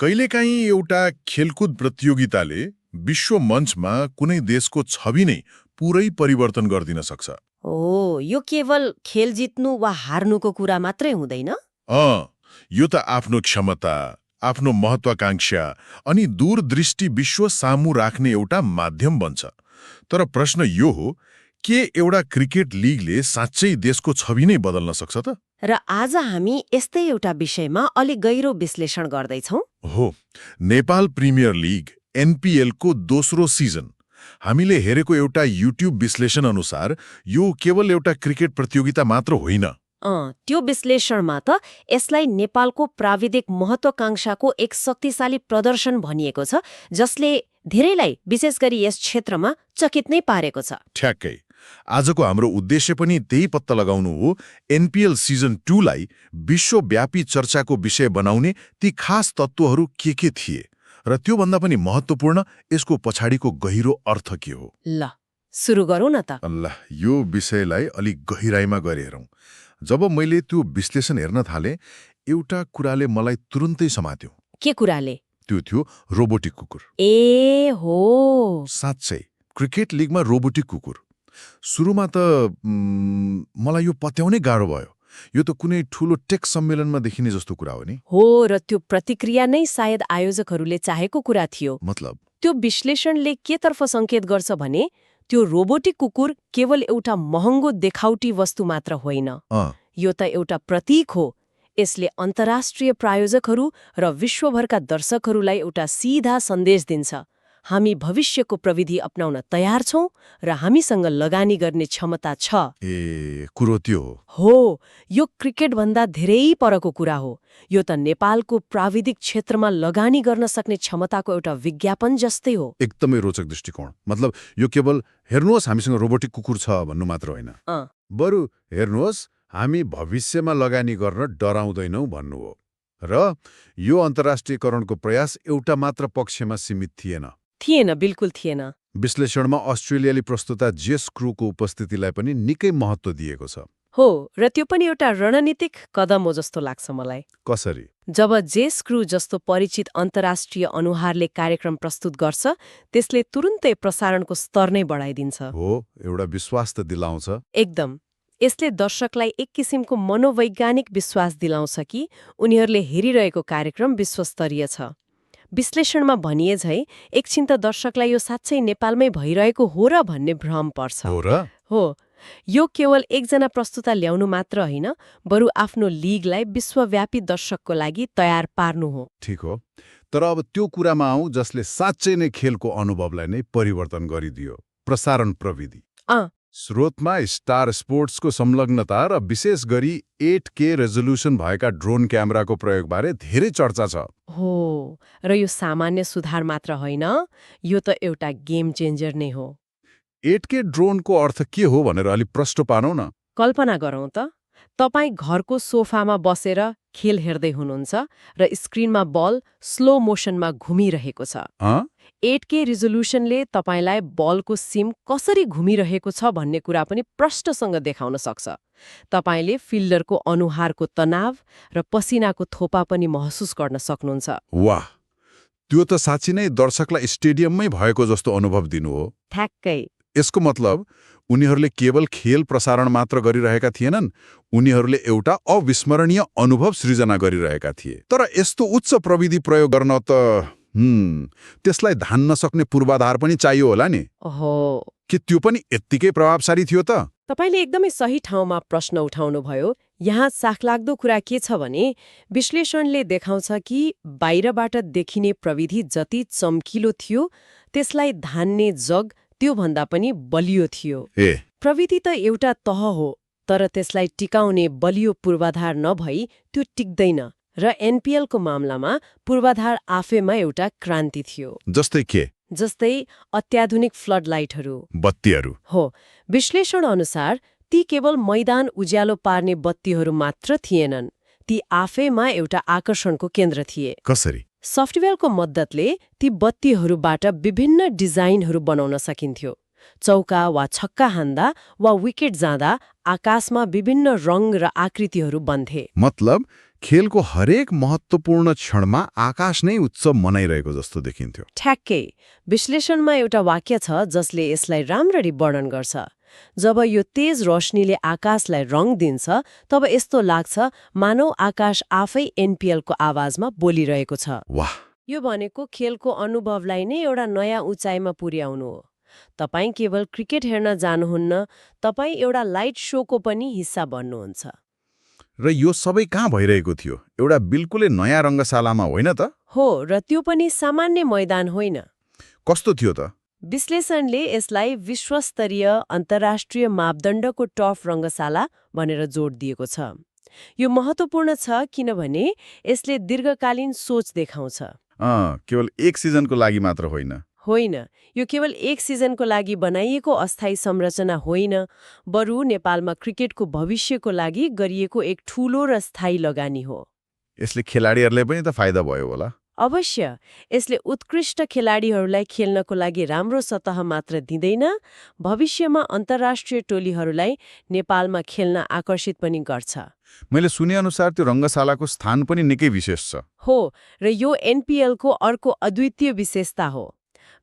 कहिलेकाहीँ एउटा खेलकुद प्रतियोगिताले विश्व मञ्चमा कुनै देशको छवि नै पुरै परिवर्तन गरिदिन सक्छ। यो केवल खेल जित्नु वा हार्नुको कुरा मात्रै हुँदैन। यो त आफ्नो क्षमता, आफ्नो महत्वाकांक्षा अनि दूरदृष्टि विश्व सामु राख्ने एउटा माध्यम बन्छ। तर प्रश्न यो हो, के एउटा क्रिकेट लिगले साँच्चै देशको छवि नै बदल्न सक्छ त? र आज हामी यस्तै एउटा विषयमा अलि गहिरो विश्लेषण गर्दैछौँ। हो, नेपाल प्रिमियर लिग एनपीएलको दोस्रो सिजन हामीले हेरेको एउटा युट्युब विश्लेषण अनुसार यो केवल एउटा क्रिकेट प्रतियोगिता मात्र होइन। त्यो विश्लेषणमा त यसलाई नेपालको प्राविधिक महत्वाकांक्षाको एक शक्तिशाली प्रदर्शन भनिएको छ, जसले धेरैलाई विशेष गरी यस क्षेत्रमा चकित नै पारेको छ। ठ्याक्कै। आजको हाम्रो उद्देश्य पनि त्यही पत्ता लगाउनु हो, एनपीएल सिजन 2 लाई विश्वव्यापी चर्चाको विषय बनाउने ती खास तत्त्वहरू के थिए र त्योभन्दा पनि महत्त्वपूर्ण यसको पछाडिको गहिरो अर्थ के हो। ल सुरु गरौँ न त। अल्लाह, यो विषयलाई अलिक गहिराइमा गएर हेरौँ। जब मैले त्यो विश्लेषण हेर्न थालेँ, एउटा कुराले मलाई तुरुन्तै समात्यो। के कुराले? त्यो थियो रोबोटिक कुकुर। ए हो, साँच्चै क्रिकेट लिगमा रोबोटिक कुकुर। सुरुमा त मलाई यो पत्याउनै गाह्रो भयो। यो त कुनै ठूलो टेक सम्मेलनमा देखिने जस्तो कुरा हो नि। हो, र त्यो प्रतिक्रिया नै सायद आयोजकहरूले चाहेको कुरा थियो। मतलब त्यो विश्लेषणले के तर्फ संकेत गर्छ भने त्यो रोबोटिक कुकुर केवल एउटा महँगो देखाउटी वस्तु मात्र होइन। यो त एउटा प्रतीक हो। यसले अन्तर्राष्ट्रिय प्रायोजकहरू र विश्वभरका दर्शकहरूलाई एउटा सीधा सन्देश दिन्छ। हामी भविष्यको प्रविधि अपनाउन तयार छौं र हामीसँग लगानी गर्ने क्षमता छ। कुरो त्यो हो, यो क्रिकेटभन्दा धेरै परको कुरा हो। यो त नेपालको प्राविधिक क्षेत्रमा लगानी गर्न सक्ने क्षमताको एउटा विज्ञापन जस्तै हो। एकदमै रोचक दृष्टिकोण। मतलब यो केवल हेर्नुहोस् हामीसँग रोबोटिक कुकुर छ भन्नु मात्र होइन, बरु हेर्नुहोस् हामी भविष्यमा लगानी गर्न डराउँदैनौँ भन्नु हो। र यो अन्तर्राष्ट्रियकरणको प्रयास एउटा मात्र पक्षमा सीमित थिएन। बिल्कुल थिएन। विश्लेषणमा अस्ट्रेलियाली प्रस्तुता जेस क्रूको उपस्थितिलाई पनि निकै महत्त्व दिएको छ। हो, र त्यो पनि एउटा रणनीतिक कदम हो जस्तो लाग्छ मलाई। कसरी? जब जेस क्रू जस्तो परिचित अन्तर्राष्ट्रिय अनुहारले कार्यक्रम प्रस्तुत गर्छ, त्यसले तुरुन्तै प्रसारणको स्तर नै बढाइदिन्छ। हो, एउटा विश्वास त दिलाउँछ। एकदम। यसले दर्शकलाई एक किसिमको मनोवैज्ञानिक विश्वास दिलाउँछ कि उनीहरूले हेरिरहेको कार्यक्रम विश्वस्तरीय छ। विश्लेषणमा भनिए झै एकछिन त दर्शकलाई यो साँच्चै नेपालमै भइरहेको हो र भन्ने भ्रम पर्छ। हो, यो केवल एकजना प्रस्तुता ल्याउनु मात्र होइन, बरु आफ्नो लिगलाई विश्वव्यापी दर्शकको लागि तयार पार्नु हो। ठिक हो, तर अब त्यो कुरामा आउँ जसले साँच्चै नै खेलको अनुभवलाई नै परिवर्तन गरिदियो, प्रसारण प्रविधि। स्रोतमा स्टार स्पोर्ट्सको संलग्नता र विशेष गरी 8K रेजोल्युसन भएका ड्रोन क्यामेराको प्रयोगबारे धेरै चर्चा छ। हो, र यो सामान्य सुधार मात्र होइन, यो त एउटा गेम चेन्जर नै हो। 8K ड्रोनको अर्थ के हो भनेर अलि प्रश्न पारौँ न। कल्पना गरौँ त, तपाईँ घरको सोफामा बसेर खेल हेर्दै हुनुहुन्छ र स्क्रिनमा बल स्लो मोसनमा घुमिरहेको छ। 8K रिजोल्युसनले तपाईँलाई बलको सिम कसरी घुमिरहेको छ भन्ने कुरा पनि प्रष्टसँग देखाउन सक्छ। तपाईँले फिल्डरको अनुहारको तनाव र पसिनाको थोपा पनि महसुस गर्न सक्नुहुन्छ। वाह, त्यो त साँच्चै नै दर्शकलाई स्टेडियममै भएको जस्तो अनुभव दिनु हो। ठ्याक्कै। यसको मतलब उनीहरूले केवल खेल प्रसारण मात्र गरिरहेका थिएनन्, उनीहरूले एउटा अविस्मरणीय अनुभव सृजना गरिरहेका थिए। तर यस्तो उच्च प्रविधि प्रयोग गर्न त त्यसलाई धान्न सक्ने पूर्वाधार पनि चाहियो होला नि। हो, के त्यो पनि यत्तिकै प्रभावशाली थियो त? तपाईले एकदमै सही ठाउँमा प्रश्न उठाउनुभयो। यहाँ साखलाग्दो कुरा के छ भने विश्लेषणले देखाउँछ कि बाहिरबाट देखिने प्रविधि जति चम्किलो थियो, त्यसलाई धान्ने जग त्योभन्दा पनि बलियो थियो। प्रविधि त एउटा तह हो, तर त्यसलाई टिकाउने बलियो पूर्वाधार नभई त्यो टिक्दैन। र एनपीएलको मामलामा पूर्वाधार आफैमा एउटा क्रान्ति थियो। जस्तै के? जस्तै अत्याधुनिक फ्लड लाइटहरू, बत्तीहरू। हो, विश्लेषण अनुसार ती केवल मैदान उज्यालो पार्ने बत्तीहरू मात्र थिएनन्, ती आफैमा एउटा आकर्षणको केन्द्र थिए। कसरी? सफ्टवेयरको मद्दतले ती बत्तीहरूबाट विभिन्न डिजाइनहरू बनाउन सकिन्थ्यो। चौका वा छक्का हान्दा वा विकेट जाँदा आकाशमा विभिन्न रङ र आकृतिहरू बन्थे। मतलब खेलको हरेक महत्त्वपूर्ण क्षणमा आकाश नै उत्सव मनाइरहेको जस्तो देखिन्थ्यो। ठ्याक्कै विश्लेषणमा एउटा वाक्य छ जसले यसलाई राम्ररी वर्णन गर्छ। जब यो तेज रोशनीले आकाशलाई रङ दिन्छ तब यस्तो लाग्छ मानव आकाश आफै एनपीएलको आवाजमा बोलिरहेको छ। वाह! यो भनेको खेलको अनुभवलाई नै एउटा नयाँ उचाइमा पुर्याउनु हो। तपाईँ केवल क्रिकेट हेर्न जानुहुन्न, तपाईँ एउटा लाइट शोको पनि हिस्सा बन्नुहुन्छ। र यो सबै कहाँ भइरहेको थियो? एउटा बिल्कुलै नयाँ रङ्गशालामा होइन त? हो, र त्यो पनि सामान्य मैदान होइन। कस्तो थियो त? विश्लेषणले यसलाई विश्वस्तरीय अन्तर्राष्ट्रिय मापदण्डको टर्फ रङ्गशाला भनेर जोड दिएको छ। यो महत्त्वपूर्ण छ किनभने यसले दीर्घकालीन सोच देखाउँछ। केवल एक सिजनको लागि मात्र होइन। होइन, यो केवल एक सिजनको लागि बनाइएको अस्थायी संरचना होइन, बरु नेपालमा क्रिकेटको भविष्यको लागि गरिएको एक ठूलो र स्थायी लगानी हो। यसले खेलाडीहरूलाई पनि त फाइदा भयो होला? अवश्य। यसले उत्कृष्ट खेलाडीहरूलाई खेल्नको लागि राम्रो सतह मात्र दिँदैन, भविष्यमा अन्तर्राष्ट्रिय टोलीहरूलाई नेपालमा खेल्न आकर्षित पनि गर्छ। मैले सुनेअनुसार त्यो रङ्गशालाको स्थान पनि निकै विशेष छ। हो, र यो एनपीएलको अर्को अद्वितीय विशेषता हो।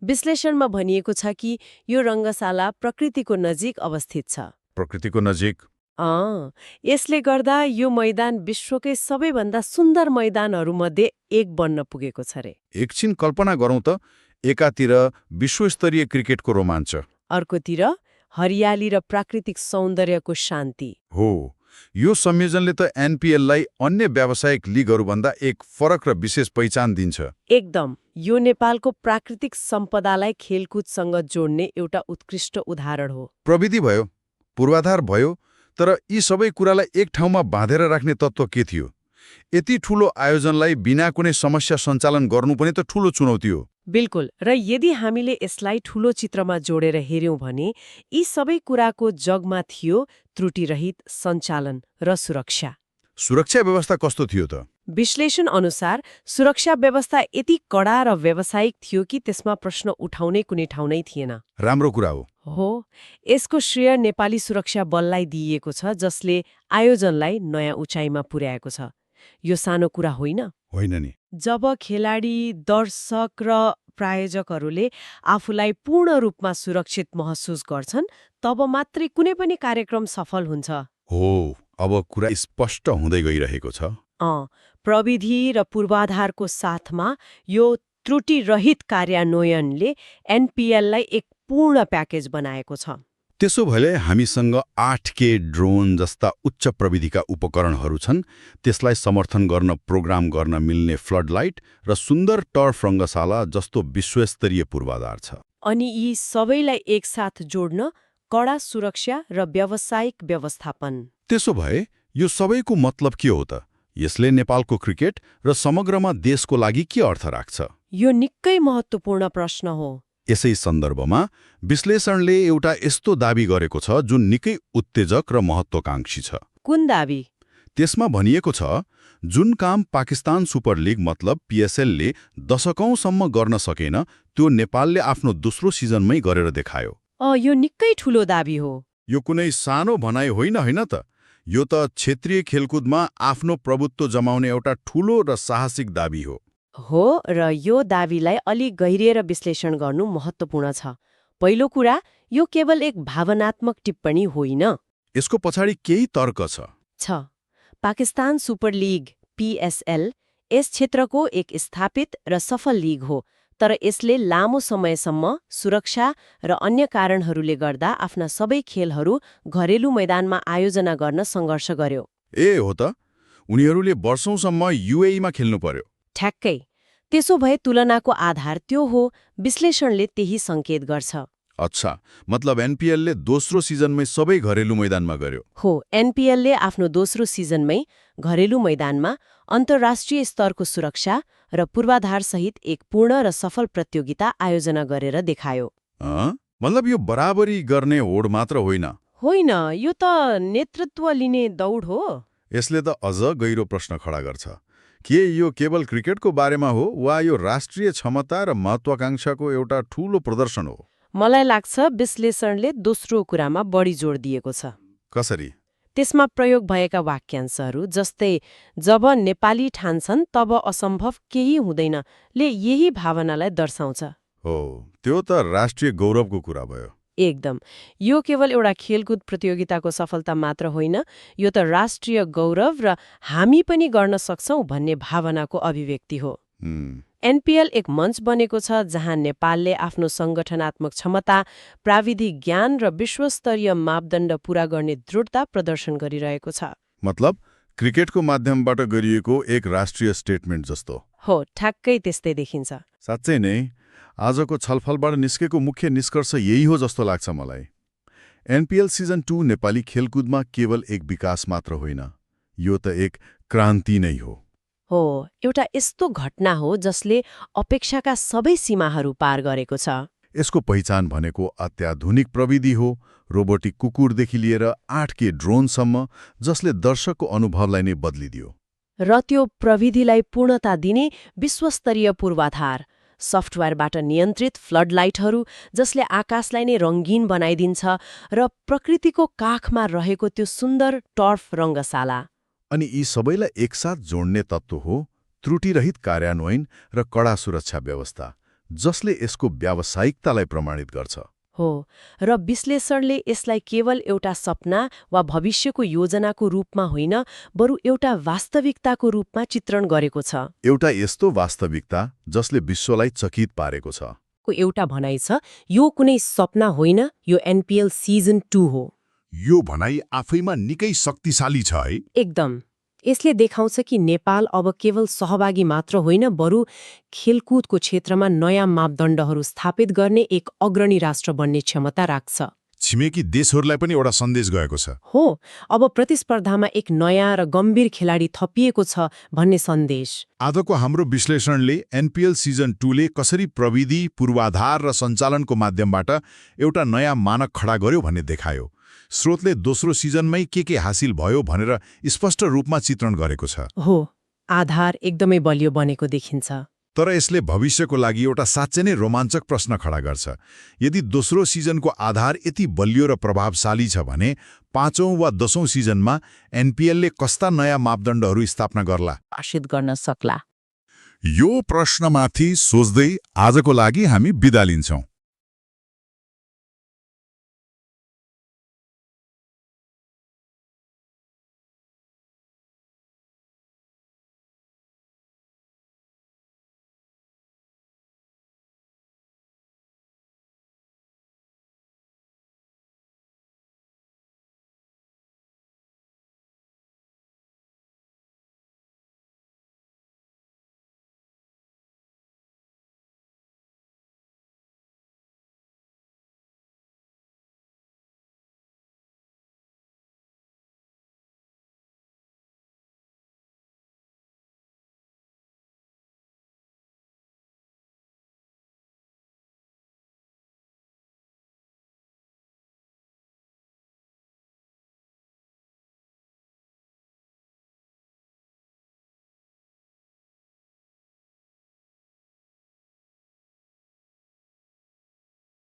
विश्लेषणमा भनिएको छ कि यो रङ्गशाला प्रकृतिको नजिक अवस्थित छ। प्रकृतिको नजिक? यसले गर्दा यो मैदान विश्वकै सबैभन्दा सुन्दर मैदानहरूमध्ये एक बन्न पुगेको छ रे। एकछिन कल्पना गरौँ त, एकातिर विश्वस्तरीय क्रिकेटको रोमाञ्च, अर्कोतिर हरियाली र प्राकृतिक सौन्दर्यको शान्ति। हो, यो संयोजनले त एनपीएललाई अन्य व्यावसायिक लिगहरूभन्दा एक फरक र विशेष पहिचान दिन्छ। एकदम। यो नेपालको प्राकृतिक सम्पदालाई खेलकुदसँग जोड्ने एउटा उत्कृष्ट उदाहरण हो। प्रविधि भयो, पूर्वाधार भयो, तर यी सबै कुरालाई एक ठाउँमा बाँधेर राख्ने तत्त्व के थियो? यति ठूलो आयोजनलाई बिना कुनै समस्या सञ्चालन गर्नु पनि त ठूलो चुनौती हो। बिल्कुल, र यदि हामीले यसलाई ठूलो चित्रमा जोडेर हेर्यौं भने यी सबै कुराको जगमा थियो त्रुटिरहित सञ्चालन र सुरक्षा। सुरक्षा व्यवस्था कस्तो थियो त? विश्लेषण अनुसार सुरक्षा व्यवस्था यति कडा र व्यावसायिक थियो कि त्यसमा प्रश्न उठाउने कुनै ठाउँ नै थिएन। राम्रो कुरा हो, यसको श्रेय नेपाली सुरक्षा बललाई दिइएको छ जसले आयोजनलाई नयाँ उचाइमा पुर्याएको छ। यो सानो कुरा होइन। होइन नि। जब खेलाडी, दर्शक र प्रायोजकहरूले आफूलाई पूर्ण रूपमा सुरक्षित महसुस गर्छन् तब मात्रै कुनै पनि कार्यक्रम सफल हुन्छ। हो, अब कुरा स्पष्ट हुँदै गइरहेको छ। प्रविधि र पूर्वाधारको साथमा यो त्रुटिरहित कार्यान्वयनले एनपीएललाई एक पूर्ण प्याकेज बनाएको छ। त्यसो भए हामीसँग 8K ड्रोन जस्ता उच्च प्रविधिका उपकरणहरू छन्, त्यसलाई समर्थन गर्न प्रोग्राम गर्न मिल्ने फ्लडलाइट र सुन्दर टर्फ रङ्गशाला जस्तो विश्वस्तरीय पूर्वाधार छ। अनि यी सबैलाई एकसाथ जोड्न कडा सुरक्षा र व्यावसायिक व्यवस्थापन। त्यसो भए यो सबैको मतलब के हो त? यसले नेपालको क्रिकेट र समग्रमा देशको लागि के अर्थ राख्छ? यो निकै महत्त्वपूर्ण प्रश्न हो। यसै सन्दर्भमा विश्लेषणले एउटा यस्तो दाबी गरेको छ जुन निकै उत्तेजक र महत्त्वाकांक्षी छ। कुन दाबी? त्यसमा भनिएको छ, जुन काम पाकिस्तान सुपर लिग मतलब पीएसएलले दशकौंसम्म गर्न सकेन त्यो नेपालले आफ्नो दोस्रो सिजनमै गरेर देखायो। यो निकै ठूलो दाबी हो। यो कुनै सानो भनाइ होइन त। यो त क्षेत्रीय खेलकुदमा आफ्नो प्रभुत्व जमाउने एउटा ठूलो र साहसिक दाबी हो। हो, र यो दाबीलाई अलि गहिरिएर विश्लेषण गर्नु महत्त्वपूर्ण छ। पहिलो कुरा, यो केवल एक भावनात्मक टिप्पणी होइन। यसको पछाडि केही तर्क छ। पाकिस्तान सुपर लिग पीएसएल यस क्षेत्रको एक स्थापित र सफल लिग हो, तर यसले लामो समयसम्म सुरक्षा र अन्य कारणहरूले गर्दा आफ्ना सबै खेलहरू घरेलु मैदानमा आयोजना गर्न सङ्घर्ष गर्यो। हो त, उनीहरूले वर्षौंसम्म युएईमा खेल्नु पर्यो। ठ्याक्कै। त्यसो भए तुलनाको आधार त्यो हो, विश्लेषणले त्यही सङ्केत गर्छ। अच्छा, मतलब एनपीएलले दोस्रो सिजनमै सबै घरेलु मैदानमा गर्यो। हो, एनपीएलले आफ्नो दोस्रो सिजनमै घरेलु मैदानमा अन्तर्राष्ट्रिय स्तरको सुरक्षा र पूर्वाधारसहित एक पूर्ण र सफल प्रतियोगिता आयोजना गरेर देखायो। मतलब यो बराबरी गर्ने होड मात्र होइन? होइन, यो त नेतृत्व लिने दौड हो। यसले त अझ गहिरो प्रश्न खडा गर्छ। के यो केवल क्रिकेटको बारेमा हो वा यो राष्ट्रिय क्षमता र महत्त्वाकांक्षाको एउटा ठूलो प्रदर्शन हो? मलाई लाग्छ विश्लेषणले दोस्रो कुरामा बढी जोड दिएको छ। कसरी? त्यसमा प्रयोग भएका वाक्यांशहरू जस्तै जब नेपाली ठान्छन् तब असम्भव केही हुँदैन ले यही भावनालाई दर्शाउँछ। हो, त्यो त राष्ट्रिय गौरवको कुरा भयो। एकदम। यो केवल एउटा खेलकुद प्रतियोगिताको सफलता मात्र होइन, यो त राष्ट्रिय गौरव र हामी पनि गर्न सक्छौं भन्ने भावनाको अभिव्यक्ति हो। एनपीएल एक मञ्च बनेको छ जहाँ नेपालले आफ्नो संगठनात्मक क्षमता, प्राविधिक ज्ञान र विश्वस्तरीय मापदण्ड पूरा गर्ने दृढता प्रदर्शन गरिरहेको छ। मतलब क्रिकेटको माध्यमबाट गरिएको एक राष्ट्रिय स्टेटमेन्ट जस्तो। हो, ठ्याक्कै त्यस्तै देखिन्छ। साँच्चै नै आजको छलफलबाट निस्केको मुख्य निष्कर्ष यही हो जस्तो लाग्छ मलाई। एनपीएल सिजन 2 नेपाली खेलकुदमा केवल एक विकास मात्र होइन, यो त एक क्रान्ति नै हो। हो, एउटा यस्तो घटना हो जसले अपेक्षाका सबै सीमाहरू पार गरेको छ। यसको पहिचान भनेको अत्याधुनिक प्रविधि हो, रोबोटिक कुकुरदेखि लिएर 8K ड्रोनसम्म, जसले दर्शकको अनुभवलाई नै बदलिदियो। र त्यो प्रविधिलाई पूर्णता दिने विश्वस्तरीय पूर्वाधार, सफ्टवेयरबाट नियन्त्रित फ्लडलाइटहरू जसले आकाशलाई नै रङ्गीन बनाइदिन्छ र प्रकृतिको काखमा रहेको त्यो सुन्दर टर्फ रङ्गशाला। अनि यी सबैलाई एकसाथ जोड्ने तत्त्व हो त्रुटिरहित कार्यान्वयन र कडा सुरक्षा व्यवस्था, जसले यसको व्यावसायिकतालाई प्रमाणित गर्छ। हो, र विश्लेषणले यसलाई केवल एउटा सपना वा भविष्यको योजनाको रूपमा होइन, बरु एउटा वास्तविकताको रूपमा चित्रण गरेको छ। एउटा यस्तो वास्तविकता जसले विश्वलाई चकित पारेको छ। को एउटा भनाइ छ, यो कुनै सपना होइन, यो एनपीएल सिजन 2 हो। यो भनाइ आफैमा निकै शक्तिशाली छ है। एकदम। यसले देखाउँछ कि नेपाल अब केवल सहभागी मात्र होइन, बरु खेलकुदको क्षेत्रमा नयाँ मापदण्डहरू स्थापित गर्ने एक अग्रणी राष्ट्र बन्ने क्षमता राख्छ। छिमेकी देशहरूलाई पनि एउटा सन्देश गएको छ। हो, अब प्रतिस्पर्धामा एक नयाँ र गम्भीर खेलाडी थपिएको छ भन्ने सन्देश। आजको हाम्रो विश्लेषणले एनपीएल सिजन 2 ले कसरी प्रविधि, पूर्वाधार र सञ्चालनको माध्यमबाट एउटा नयाँ मानक खडा गर्यो भन्ने देखायो। स्रोतले दोस्रो सिजनमै के हासिल भयो भनेर स्पष्ट रूपमा चित्रण गरेको छ। हो, आधार एकदमै बलियो बनेको देखिन्छ। तर यसले भविष्यको लागि एउटा साँच्चै नै रोमाञ्चक प्रश्न खडा गर्छ। यदि दोस्रो सिजनको आधार यति बलियो र प्रभावशाली छ भने 5औं वा 10औं सिजनमा एनपीएलले कस्ता नयाँ मापदण्डहरू स्थापना गर्ला, आशित गर्न सक्ला? यो प्रश्नमाथि सोच्दै आजको लागि हामी बिदा लिन्छौं।